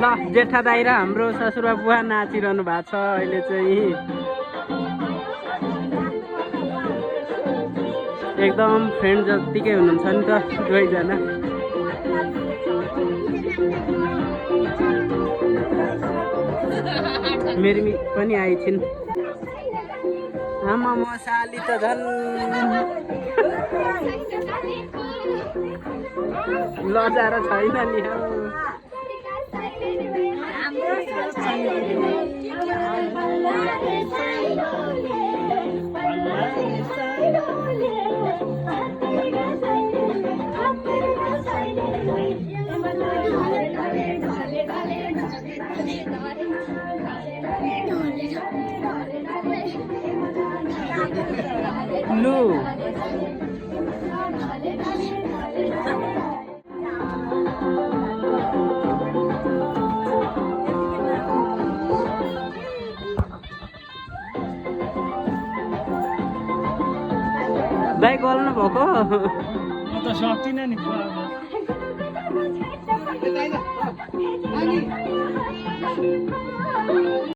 ल जेठा दाइ र हाम्रो ससुरा बुवा नाचिरहनु भएको छ अहिले चाहिँ एकदम फ्रेन्ड जतिकै हुनुहुन्छ नि त दुवैजना मेरी पनि आइछिन् आमा मसाली त झन् लजार छैन नि लु दाइ गल्नु भएको म त सक्दिनँ नि